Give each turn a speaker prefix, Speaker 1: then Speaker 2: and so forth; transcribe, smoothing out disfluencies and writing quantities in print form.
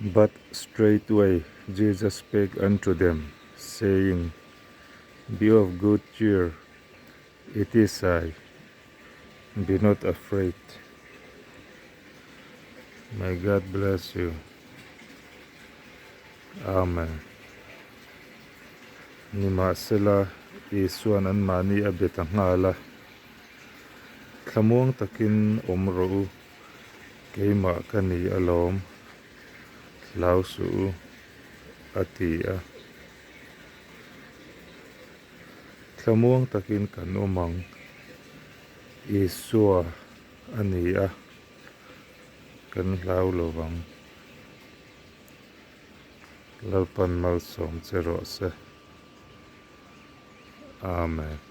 Speaker 1: But straightway Jesus spake unto them, saying, Be of good cheer, it is I, be not afraid. May God bless you. Amen. Nimahsela, Isuan anmahni a be ta nghal a, Thlamuang takin awm rawh u, keimah ka ni alawm, hlau suh u, a ti a. Thlamuang takin kan awm ang, Isua a ni a, kan hlau lo vang. Lalpan malsawm che rawh se. Amen.